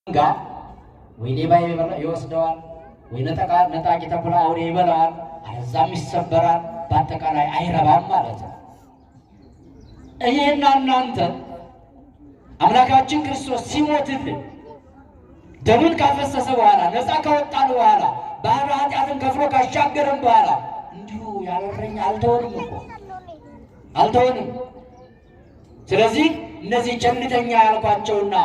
ጋር ወይ ሌባ ይወስደዋል፣ ወይ ነጣቂ ተኩላ አውሬ ይበላዋል፣ አለዛም ይሰበራል። በአጠቃላይ አይረባም ማለት ነው። እኔና እናንተ አምላካችን ክርስቶስ ሲሞትልን፣ ደሙን ካፈሰሰ በኋላ፣ ነፃ ካወጣን በኋላ፣ ባዶ ኃጢአትን ከፍሎ ካሻገረን በኋላ እንዲሁ ያለ እረኛ አልተወንም እኮ፣ አልተወንም። ስለዚህ እነዚህ ቸልተኛ ያልኳቸውና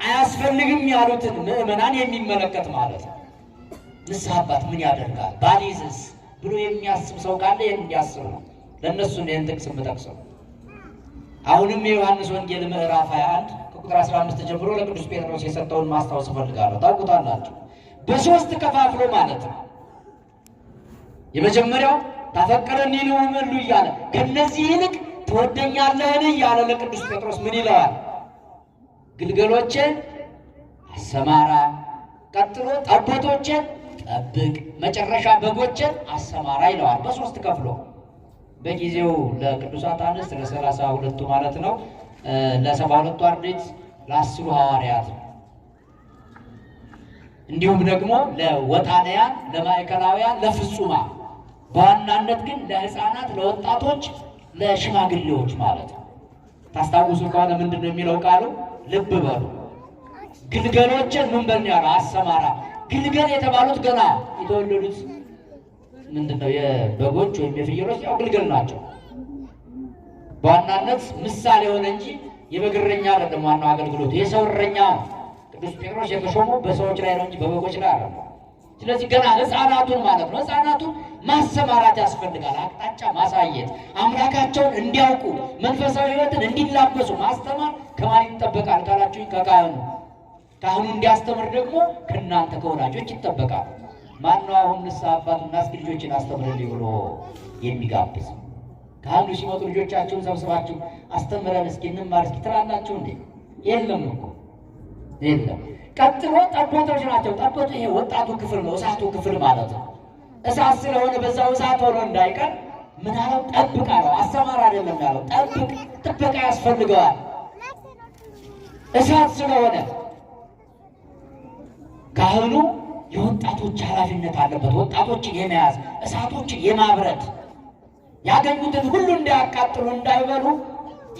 አያስፈልግም ያሉትን ምዕመናን የሚመለከት ማለት ነው። ንስሐ አባት ምን ያደርጋል ባሊዝስ ብሎ የሚያስብ ሰው ካለ ይህን እንዲያስብ ነው። ለእነሱ ይህን ጥቅስ የምጠቅሰው። አሁንም የዮሐንስ ወንጌል ምዕራፍ 21 ከቁጥር 15 ጀምሮ ለቅዱስ ጴጥሮስ የሰጠውን ማስታወስ እፈልጋለሁ። ታውቁታላችሁ። በሶስት ከፋፍሎ ማለት ነው። የመጀመሪያው ታፈቅረኒ እመሉ እያለ፣ ከነዚህ ይልቅ ትወደኛለህን እያለ ለቅዱስ ጴጥሮስ ምን ይለዋል? ግልገሎችን አሰማራ፣ ቀጥሎ ጠቦቶችን ጠብቅ፣ መጨረሻ በጎችን አሰማራ ይለዋል። በሶስት ከፍሎ በጊዜው ለቅዱሳት አንስት፣ ለ32ቱ ማለት ነው፣ ለ72ቱ አርድእት፣ ለ10ሩ ሐዋርያት፣ እንዲሁም ደግሞ ለወጣንያን፣ ለማዕከላውያን፣ ለፍጹማን፣ በዋናነት ግን ለሕፃናት፣ ለወጣቶች፣ ለሽማግሌዎች ማለት ነው። ታስታውሱ ከሆነ ምንድን ነው የሚለው ቃሉ? ልብ በሉ። ግልገሎችን ምን በል ያለው? አሰማራ። ግልገል የተባሉት ገና የተወለዱት ምንድን ነው የበጎች ወይም የፍየሎች ያው ግልገል ናቸው። በዋናነት ምሳሌ የሆነ እንጂ የበግ እረኛ አይደለም። ዋናው አገልግሎቱ የሰው እረኛ ነው። ቅዱስ ጴጥሮስ የተሾመው በሰዎች ላይ ነው እንጂ በበጎች ላይ አይደለም። ስለዚህ ገና ሕፃናቱን ማለት ነው። ሕፃናቱን ማሰማራት ያስፈልጋል። አቅጣጫ ማሳየት፣ አምላካቸውን እንዲያውቁ፣ መንፈሳዊ ሕይወትን እንዲላበሱ ማስተማር ከማን ይጠበቃል ካላችሁኝ ከካህኑ። ካህኑ እንዲያስተምር ደግሞ ከእናንተ ከወላጆች ይጠበቃል። ማነው አሁን ንስሐ አባት እና እስኪ ልጆችን አስተምርልኝ ብሎ የሚጋብዝ? ካህኑ ሲመጡ ልጆቻችሁን ሰብስባችሁ አስተምረን እስኪ እንማር እስኪ ትላላችሁ እንዴ? የለም እኮ፣ የለም። ቀጥሎ ጠቦቶች ናቸው። ጠቦት ይሄ ወጣቱ ክፍል ነው፣ እሳቱ ክፍል ማለት ነው። እሳት ስለሆነ በዛው እሳት ሆኖ እንዳይቀር ምን አለው? ጠብቅ አለው። አሰማር አይደለም ያለው፣ ጠብቅ። ጥበቃ ያስፈልገዋል። እሳት ስለሆነ ካህኑ የወጣቶች ኃላፊነት አለበት። ወጣቶችን የመያዝ፣ እሳቶችን የማብረድ፣ ያገኙትን ሁሉ እንዳያቃጥሉ፣ እንዳይበሉ፣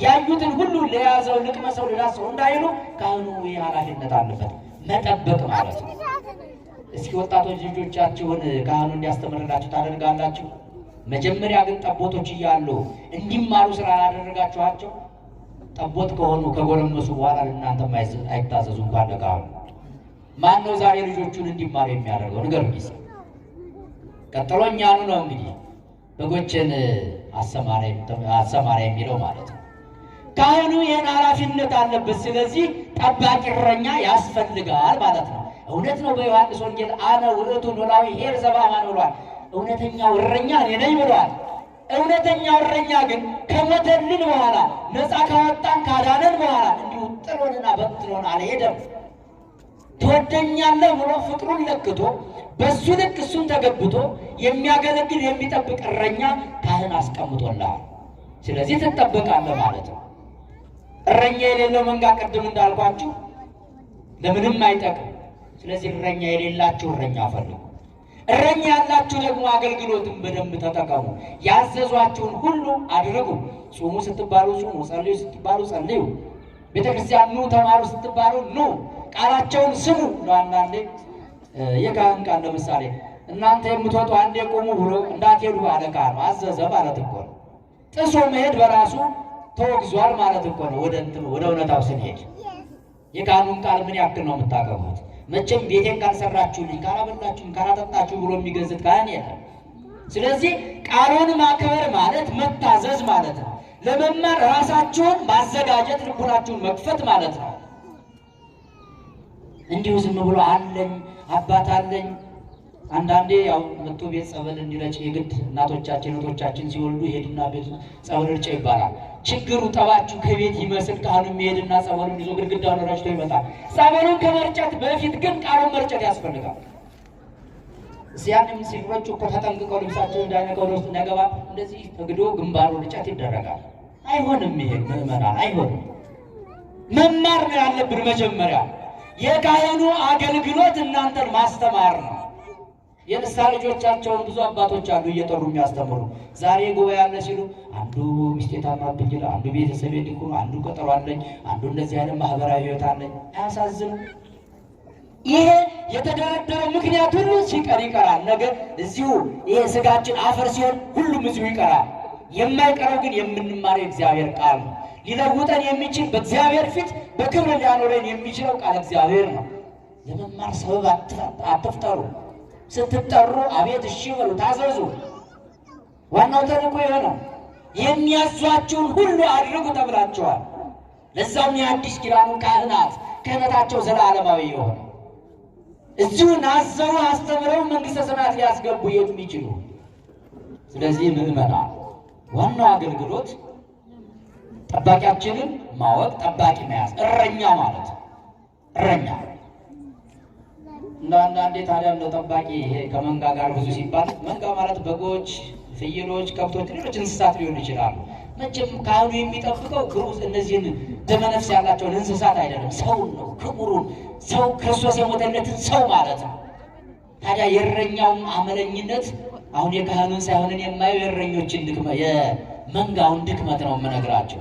ያዩትን ሁሉ ለያዘው ልቅመሰው ልዳሰው እንዳይሉ ካህኑ ይህ ኃላፊነት አለበት፣ መጠበቅ ማለት ነው። እስኪ ወጣቶች ልጆቻችሁን ካህኑ እንዲያስተምርላችሁ ታደርጋላችሁ? መጀመሪያ ግን ጠቦቶች እያሉ እንዲማሩ ስላላደረጋችኋቸው ጠቦት ከሆኑ፣ ከጎለመሱ በኋላ እናንተ አይታዘዙ እንኳን ለካህኑ። ማን ነው ዛሬ ልጆቹን እንዲማሩ የሚያደርገው? ንገሩኝ እስኪ። ቀጥሎ እኛኑ ነው እንግዲህ በጎችን አሰማራ የሚለው ማለት ነው። ካህኑ ይህን ኃላፊነት አለበት። ስለዚህ ጠባቂ እረኛ ያስፈልጋል ማለት ነው። እውነት ነው። በዮሐንስ ወንጌል አነ ውእቱ ኖላዊ ኄር ዘበአማን ብሏል። እውነተኛው እረኛ እኔ ነኝ ብሏል። እውነተኛው እረኛ ግን ከሞተልን በኋላ፣ ነፃ ካወጣን፣ ካዳነን በኋላ እንዲሁ ጥሎንና በትኖን አልሄደም። ትወደኛለህ ብሎ ፍቅሩን ለክቶ በሱ ልክ እሱን ተገብቶ የሚያገለግል፣ የሚጠብቅ እረኛ ካህን አስቀምጦልሃል። ስለዚህ ትጠበቃለህ ማለት ነው። እረኛ የሌለው መንጋ ቅድም እንዳልኳችሁ ለምንም አይጠቅም። ስለዚህ እረኛ የሌላችሁ እረኛ ፈልጉ። እረኛ ያላችሁ ደግሞ አገልግሎትን በደንብ ተጠቀሙ። ያዘዟችሁን ሁሉ አድርጉ። ጹሙ ስትባሉ ጹሙ፣ ጸልዩ ስትባሉ ጸልዩ፣ ቤተክርስቲያን ኑ ተማሩ ስትባሉ ኑ፣ ቃላቸውን ስሙ። አንዳንዴ የካህን ቃል ለምሳሌ እናንተ የምትወጡ አንዴ ቆሙ ብሎ እንዳትሄዱ አለ ካህኑ፣ አዘዘ ማለት እኮ ነው። ጥሶ መሄድ በራሱ ተወግዟል ማለት እኮ ነው። ወደ እንትኑ ወደ እውነታው ስንሄድ የካህኑን ቃል ምን ያክል ነው የምታከብሩት? መቼም ቤቴን ካልሰራችሁልኝ፣ ካላበላችሁኝ፣ ካላጠጣችሁ ብሎ የሚገዝት ካህን የለም። ስለዚህ ቃሉን ማክበር ማለት መታዘዝ ማለት ነው። ለመማር ራሳችሁን ማዘጋጀት፣ ልቡናችሁን መክፈት ማለት ነው። እንዲሁ ዝም ብሎ አለኝ፣ አባት አለኝ። አንዳንዴ ያው መጥቶ ቤት ጸበል እንዲረጭ የግድ እናቶቻችን እህቶቻችን ሲወልዱ ይሄድና ቤቱ ጸበል እርጨ ይባላል። ችግሩ ጠባችሁ ከቤት ይመስል ካህኑ የሚሄድና ጸበሉን ይዞ ግድግዳውን ረጭቶ ይመጣል። ጸበሉን ከመርጨት በፊት ግን ቃሉን መርጨት ያስፈልጋል። ያንም ሲረጩ እኮ ተጠንቅቀው ልብሳቸው እንዳይነቀው ወደ ውስጥ እንዳይገባ እንደዚህ ተግዶ ግንባሩ ርጨት ይደረጋል። አይሆንም፣ ይሄ ምዕመናን አይሆንም። መማር ነው ያለብን መጀመሪያ። የካህኑ አገልግሎት እናንተን ማስተማር ነው። የንስሐ ልጆቻቸውን ብዙ አባቶች አሉ እየጠሩ የሚያስተምሩ። ዛሬ ጉባኤ አለ ሲሉ አንዱ ሚስቴ ታማብኝ ይላል፣ አንዱ ቤተሰቤ እንዲህ ሆኖ፣ አንዱ ቀጠሮ አለኝ፣ አንዱ እንደዚህ አይነት ማህበራዊ ህይወት አለኝ። አያሳዝንም? ይሄ የተደረደረው ምክንያት ሁሉ ሲቀር ይቀራል። ነገ እዚሁ ይሄ ስጋችን አፈር ሲሆን ሁሉም እዚሁ ይቀራል። የማይቀረው ግን የምንማረው የእግዚአብሔር ቃል ነው። ሊለውጠን የሚችል በእግዚአብሔር ፊት በክብር ሊያኖረን የሚችለው ቃል እግዚአብሔር ነው። ለመማር ሰበብ አትፍጠሩ። ስትጠሩ አቤት እሺ በሉ፣ ታዘዙ። ዋናው ተልእኮ ይሄ ነው። የሚያዟችሁን ሁሉ አድርጉ ተብላችኋል። ለዛውም የአዲስ ኪዳኑ ካህናት ክህነታቸው ዘላለማዊ የሆነ እዚሁ ናዘው አስተምረው መንግሥተ ሰማያት ሊያስገቡ የሚችሉ። ስለዚህ ምዕመናን ዋናው አገልግሎት ጠባቂያችንን ማወቅ፣ ጠባቂ መያዝ፣ እረኛ ማለት እረኛ። እንደ አንዳንዴ ታዲያ እንደው ጠባቂ ይሄ ከመንጋ ጋር ብዙ ሲባል መንጋ ማለት በጎች፣ ፍየሎች፣ ከብቶች፣ ሌሎች እንስሳት ሊሆኑ ይችላሉ። መቼም ካህኑ የሚጠብቀው ግሩዝ እነዚህን ደመነፍስ ያላቸውን እንስሳት አይደለም፣ ሰውን ነው፣ ክቡሩን ሰው፣ ክርስቶስ የሞተለትን ሰው ማለት ነው። ታዲያ የእረኛውም አመለኝነት አሁን የካህኑን ሳይሆን የማየው የእረኞችን ድክመት የመንጋውን ድክመት ነው የምነግራቸው።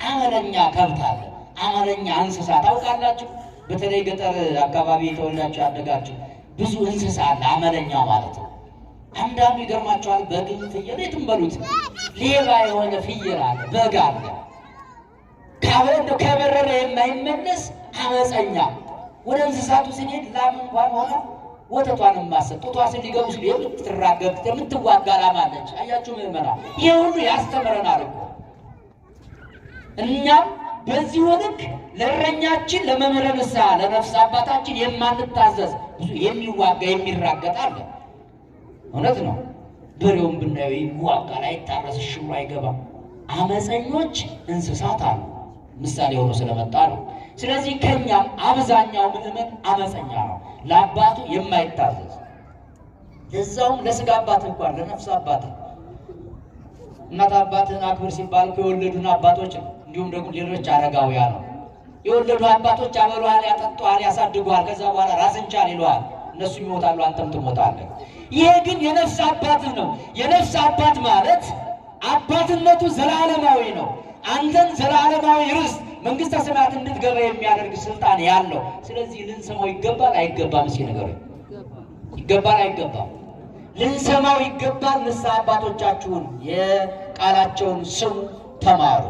አመለኛ ከብት አለ፣ አመለኛ እንስሳ ታውቃላችሁ። በተለይ ገጠር አካባቢ የተወልዳችሁ ያደጋችሁ ብዙ እንስሳ አለ፣ አመለኛ ማለት ነው። አንዳንዱ ይገርማቸዋል። በግም ፍየል የትም በሉት ሌባ የሆነ ፍየል አለ፣ በግ አለ። ከበረረ የማይመለስ አመፀኛ። ወደ እንስሳቱ ስንሄድ ላም እንኳን ሆነ ወተቷን የማሰጥ ጡቷ ሊገቡ ሲሉ የምትራገብ የምትዋጋ ላም አለች። አያችሁ ምዕመናን፣ ይህ ሁሉ ያስተምረናል እኮ። እኛም በዚሁ ልክ ለእረኛችን ለመምህረ ንስሐ ለነፍስ አባታችን የማንታዘዝ ብዙ የሚዋጋ የሚራገጥ አለ። እውነት ነው። በሬውን ብናየው ይዋጋል፣ አይታረስ፣ እሺ ብሎ አይገባም። አመፀኞች እንስሳት አሉ። ምሳሌ ሆኖ ስለመጣ ነው። ስለዚህ ከኛም አብዛኛው ምዕመን አመፀኛ ነው፣ ለአባቱ የማይታዘዝ ለዛውም ለስጋ አባት እንኳን ለነፍስ አባት እናት አባትህን አክብር ሲባል እኮ የወለዱን አባቶች ነው። እንዲሁም ደግሞ ሌሎች አረጋውያን ነው። የወለዱ አባቶች ያበሉሃል፣ ያጠጡሃል፣ ያሳድጉሃል። ከዛ በኋላ ራስን ቻል ይለዋል። እነሱም ይሞታሉ፣ አንተም ትሞታለህ። ይሄ ግን የነፍስ አባትህ ነው። የነፍስ አባት ማለት አባትነቱ ዘላለማዊ ነው። አንተን ዘላለማዊ ርስት መንግሥተ ሰማያት እንድትገባ የሚያደርግ ስልጣን ያለው። ስለዚህ ልንሰማው ይገባል አይገባም? እስኪ ንገሩኝ። ይገባል አይገባም? ልንሰማው ይገባል። ንስሐ አባቶቻችሁን የቃላቸውን ስሙ፣ ተማሩ።